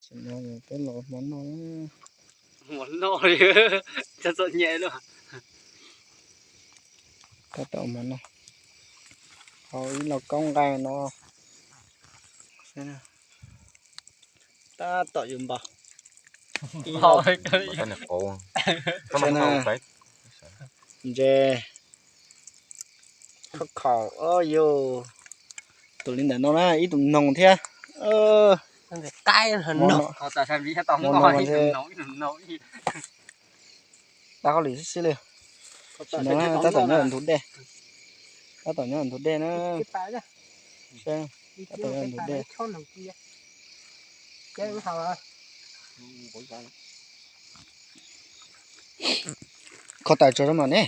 Peb los hmo noj, hmo noj li, txom nyem lawm. Tab tom hmo noj, hau ib lo kaub nqaij no. Tab tom yuav npau. Ntses, khov khaum, yus tus li ntawm no na, ib tug noog thiab. Tab hauj lwm xwb xwb li. Tab tom nyob ntug dej, tab tom nyob ntug dej na. Tab tom nyob ntug dej. Kho tawm tso mas ne.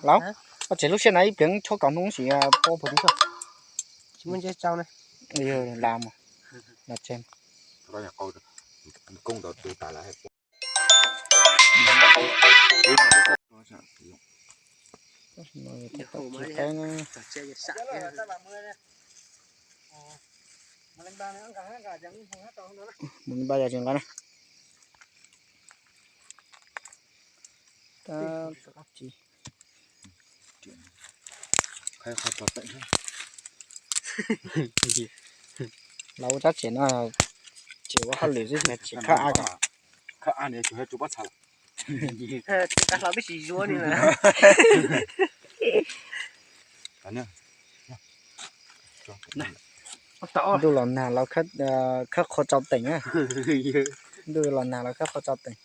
Laus, koj tsev lub sij hawm no ib pliag chob kaus hnub sim pov puag tim toj. Laus mas, laus tseg. Mus npaj yog tsis nqa na. Los ua tab tseem no, tseem ua hauj lwm xwb, tseem khawb av. Khawb av, tsis qab hlo peb tsis zuab li na. Ntuj los nag los khawb qhua tsau teem na. Ntuj los nag los khawb qhua tsau teem.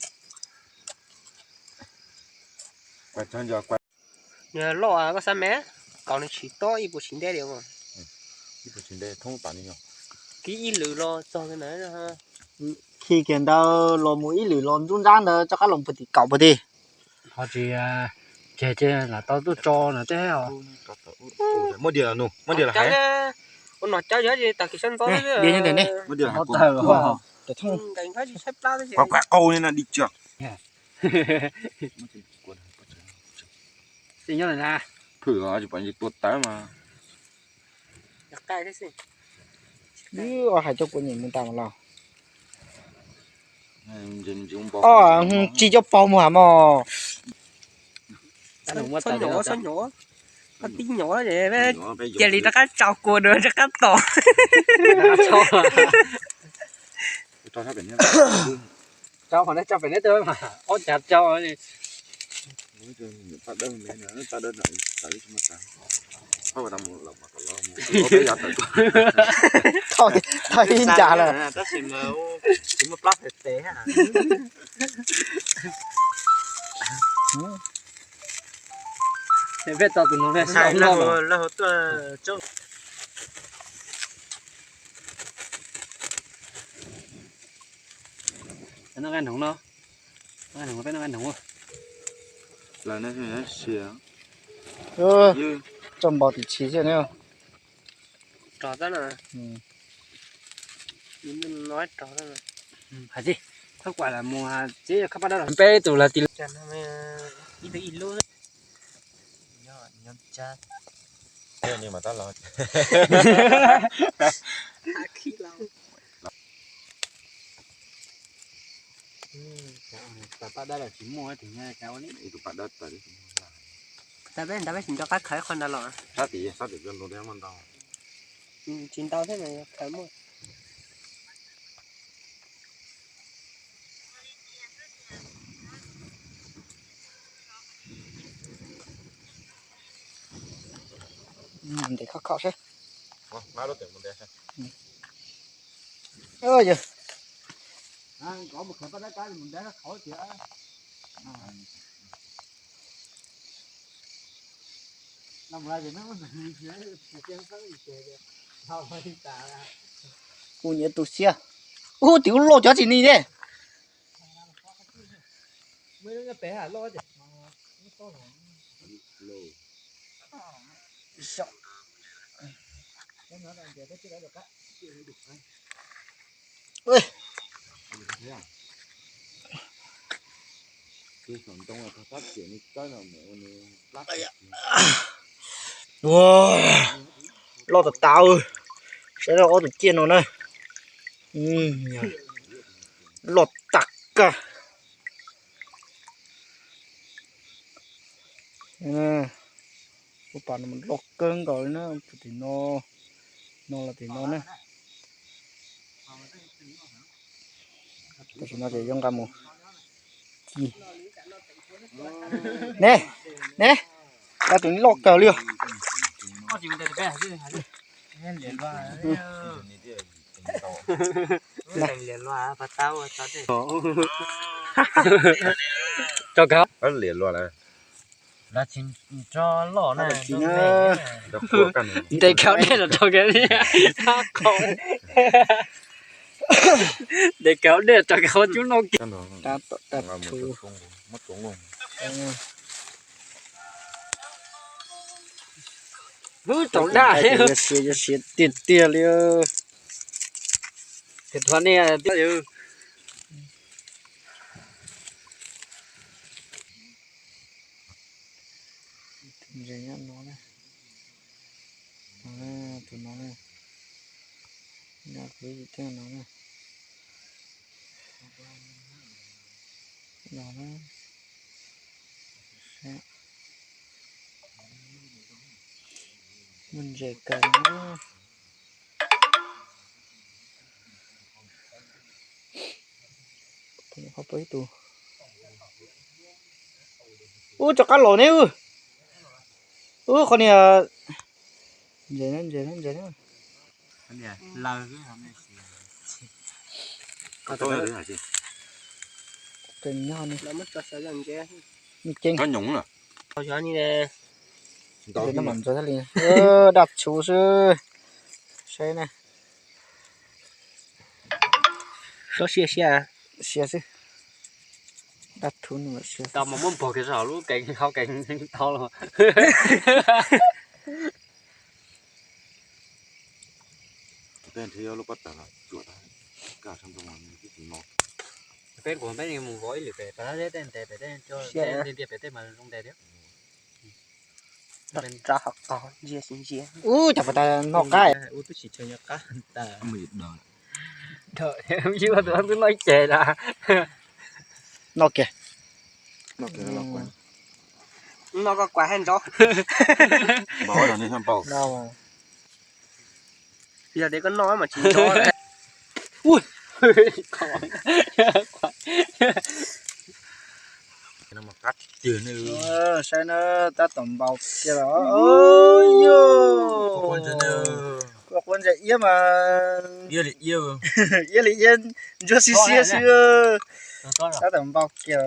Loj koj xav me, kaus nws tsis tob ib puas tsis ntev li. Kib ib lwm los txog na. Khi kiag ntawd los mus ib lwm los nruab nrab ntawd rov qab los puag tim kaum puag tim. Ho tsis, ces ces lam tau tuaj tso no tej. Muab diam los nug, muab diam los hais. Ua nom cawb yog tas kis sab ntxov. Diam nyob ntawm ne. Muab diam los hais. Qab qau li no dim tsia. Xij nyob na. Phwm os, tsis pom tua tawv mas. Wb hais coj kua nyem mus tas mas los. Os, tsis coj paug mus has mos. Tib nyom cia li rov qab tso kua dua rov qab tom. Rau qhov neb tso pem neb twb mas ob cav rau. Thauj ib ncas lawm. Tab sis mas tsis muaj plab pem tes. Peb tau tus no, lawv hauv tuaj tsob. Noj nqaij hnoos no, noj nqaij hnoos, peb noj nqaij hnoos. Lawv no sia, tsoj npau tim tshis xwb ne. Rov txab na. Hais tsis, txhob kuam lam mus tsev, khab paj dab los peb tus los ti. Ib tug ib lub. Paj dab los tsis muaj, tus paj dab tas li. Tab peb nta peb tsis nco qab khaws qhov ntawd los. Sab tim, sab tim cov ntu deb muaj ntau. Tsis ntau thiab mas khaws muaj. Ntev khov kho seb. Kuv nyiam tus xiab. Ub, tim ub loj cov tsis ni ne. Ua, Loj tas tas, saib ob tug ciaj no na. Loj tas kag. Ua pas no loj kawg nkaus li na, tim no, no los tim no na. Tam sim no ces yuav nqa mus ci. Ne, ne, nqa tus loj kawg li os. Ntes khaub dej los rau kiag li. Ntes khaub dej los rau kiag cub noj kiag. Wb tau daj siav, yuav siav tiag tiag li. Tus thuav nej thiab. Tus no, tus no, tus no, no, muaj ntses kawg. Ib tug. Ub, rov qab los ne. Ub, qhov niag ntses na, ntses na, ntses na. Ceev, daj tshuv xwb. Saib na. Siav xwb. Daj tshuv no siav. Tau mus muab npog kiag rau lub kev hau kev tau los. Peb kuv peb mus vov ib lwm pem pas dab zeb tej ntes pem tej, ntiag pem tej mas zoo ntes thiab. Rab hov qos ntsia ntsia. Ub, cas pas tas noj qab. Ub, twb tsis chaw nyob qab tas. Ib tus twb noj ib ce tas. Noj kiag. Noj koj kuas haj ntsov. Yog tias koj noj mas tsis ntsov. Saib na, tab tom npau kiag los. Quav ntses iab mas, iab li iab, ntsuab xiab xiab xwb. Tab tom npau kiag.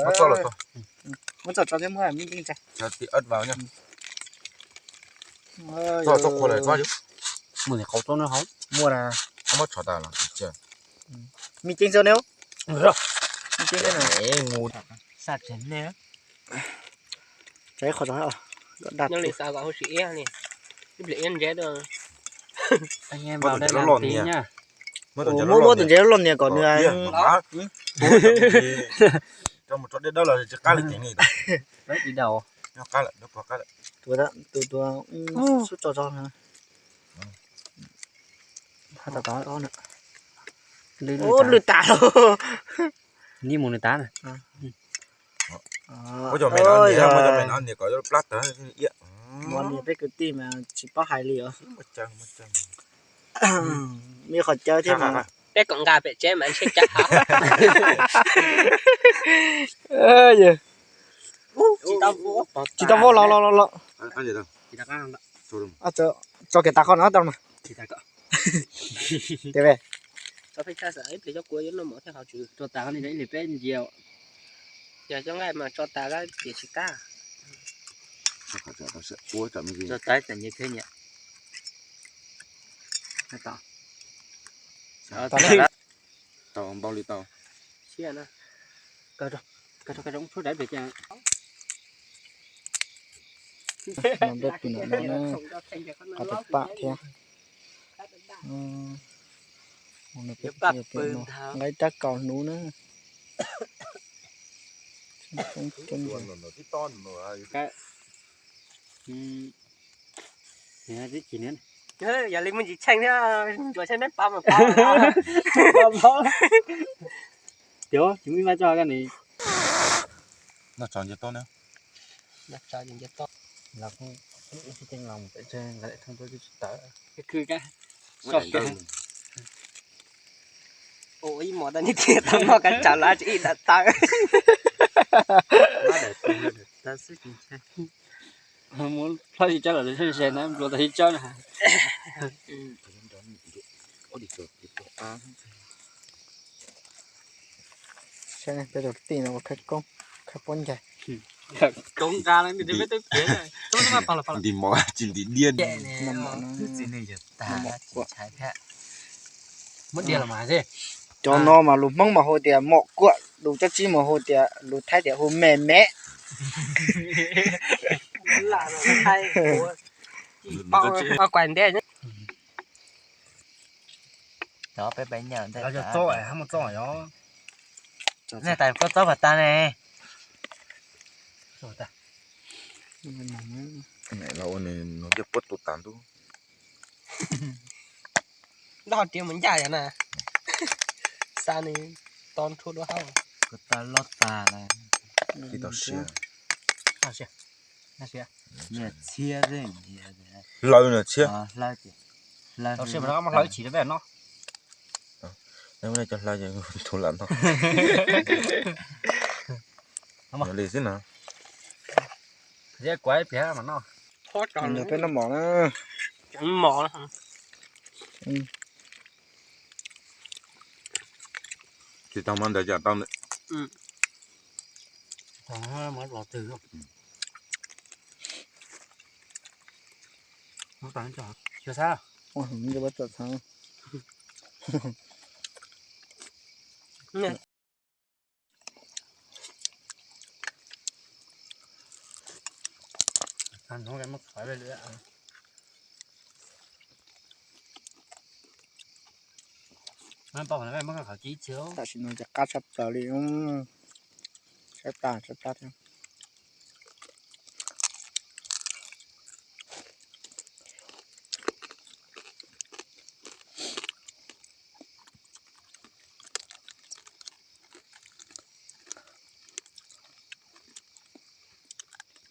Muab tso tso thiab muab me nkeej tsa. Mus qhov tsob no hauv. Muaj na. Muab tso tas los. Me nkeej tso ne. Me nkeej tso ne. Xav tsev ne. Tso ib qho tso. Nyob li xav kom huv si iab li. Ib pliag iab ntsev tuaj. Muab tus ntses loj loj nias kom nws rau mus rau dej dawb los tsis qab li ceev li. Ib daus. Tus tus xub tso tso na. Lwj tas lauj. Nij mus nws tas na. Muab cov me no nias, muab cov me no nias kom plab tawg iab. Peb kwv tij mas tsis paub hais li os. Me qhov caw thiab mas. Peb kom nqa pem tsev mas ntshe cav. Tsis tau vau los los los los. Tso kiag tas qhov no tau mas. Tias ve. Tso tas qhov no ib pliag peb ntsia. Yog cov nqaij mas tso tas lawm tias tsis qab. Tso tas txawm nyias thiab nyias. Tau npau li tau. Siab na. Kaw rau, kaw rau, kaw rau tshuab dawb pem cas. Npaj pw no na, qhov tus pam thiab. Nqa ib rab kaus hnub na. Twb chim na. Yog li muaj ntsis tsheej thiab, ntsuas tsheej neb pab mas pab. Tias tsis muaj ib vaj tso koj ni. Noj tsov nce toj na. Noj tsov nce toj. Los kuj ib txhij teej los mus pem tseg, nqa daim thoob tuaj twb tsis tawm. Khwv ka. Soj kawg. Ua ib mos tag nib tiag tau noj kav tsawv los tsis ib daim tawv. Muab plab tsis tsawb los tseem ze na, nplua tau tsis tsawb na. Saib peb tus tij no ua khawb koob, khawb pob ncaig. Koob nqa nti mov tsis nti diaj. Muab diaj los mas. Cov no mas lus Hmoob mas hu tias mom kuam, lus Tsob Tsib mas hu tias, lus Thaib tias hu me me. Peb pais nyaum ntawm txob, mus txob os. Nej tais koj txob pas tas ne. Los ua nws nug coj puab tu tas ntuj. Ntaj ho riam mus ncaj yom na. Xa nws to nrhua dua hauj. Koj tas loj tas na. Tsis tau siav. Txhiab, hlaws na txhiab. Hlaws, hlaws. Hlaws chim no. Cov hlaws ces tus lam no. Li xwb no. Kuv ib pliag mas noj. Peb noj mov na. Mov. Tsis tau mov ntawd cas tau. Los twg. Tam sim no ces qab tshaj plaws li. Saib tas saib tas thiab.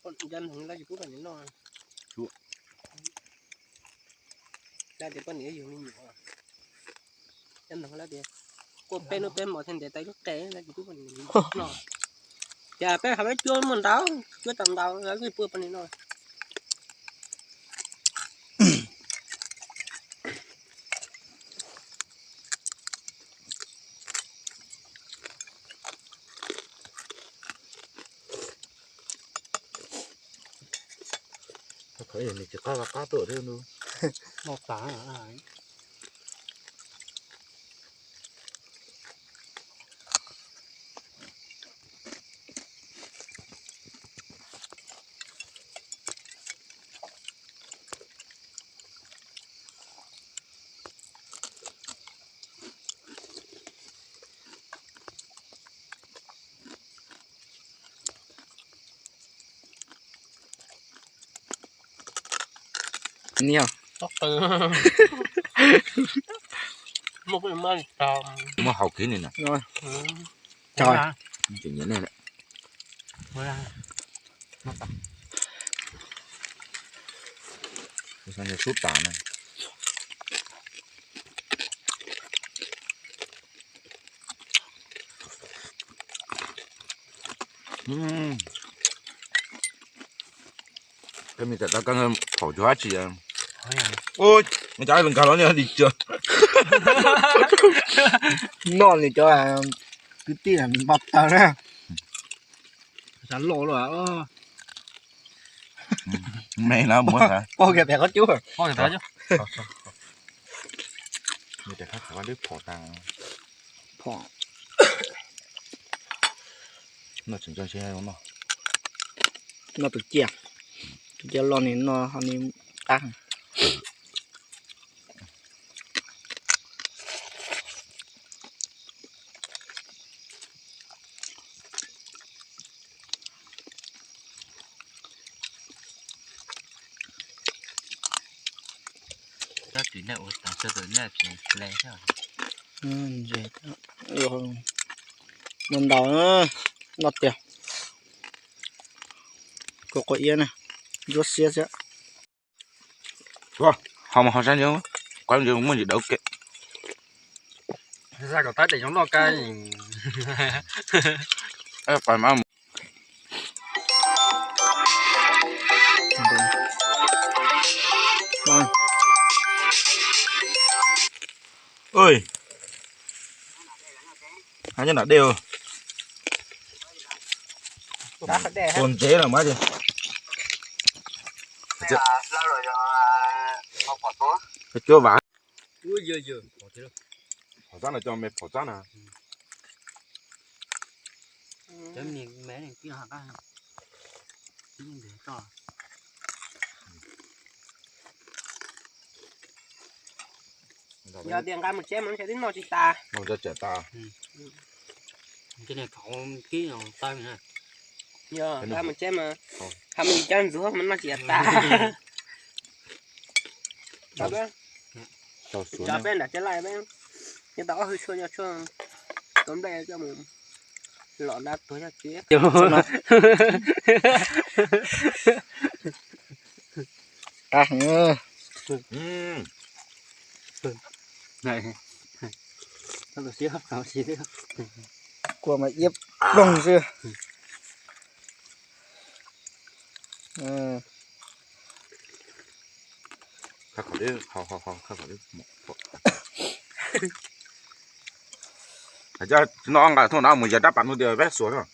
Poj niam lawv tias poj niam yug me nyuam, lawv tias quaj peb hnub peb hmo thiaj ntes tau ib lub qe, lawv tias poj niam noj. Cas peb hais peb cuab muaj ntau, cuab tau ntau lawv pua poj niam noj. Qhov yog nws tsis qab qab tuaj thiab ntuj. Noj tas. Muaj hau kiag ni na. Sub tas na. Peb me tam tau koj phom cuag dab tsi? Ua cas nkag los ni dim cuag. Noj nws cov kwv tij npau taws na. Xav loj lawm. Me na muab paug kiag pem qhov cub. Phom tas. Phom. Noj tseem tso ntshe noj. Noj tus ciaj, tus ciaj loj ni noj ho ni qab. Noj ntau, noj tiag. Kua quav iab na, ntsuab xiab xwb. Ho mas ho sab nyob, qab ntsej muaj ntsis dawb kev. Kom tab tes nyob noj kab. Oj, nyob nram dej. Tus ntsev los mas ces. Cuab vam. Phom txab no, cov me phom txab na. Yog tias nqa mus tseb mas ntshe twb noj tsis tas. Yog nqa mus tseb mas, ha, mus cov ntxuav mas noj tsis tas. Cov peb nram tsev laij peb nyob tau ob hwj tshuaj, yog tshuaj tuav nplej coj mus lom nta tuag yog tsis. Kua mas iab ploog xwb. Noj nqa thooj no mus yog dab pas hnub tias peb xuas.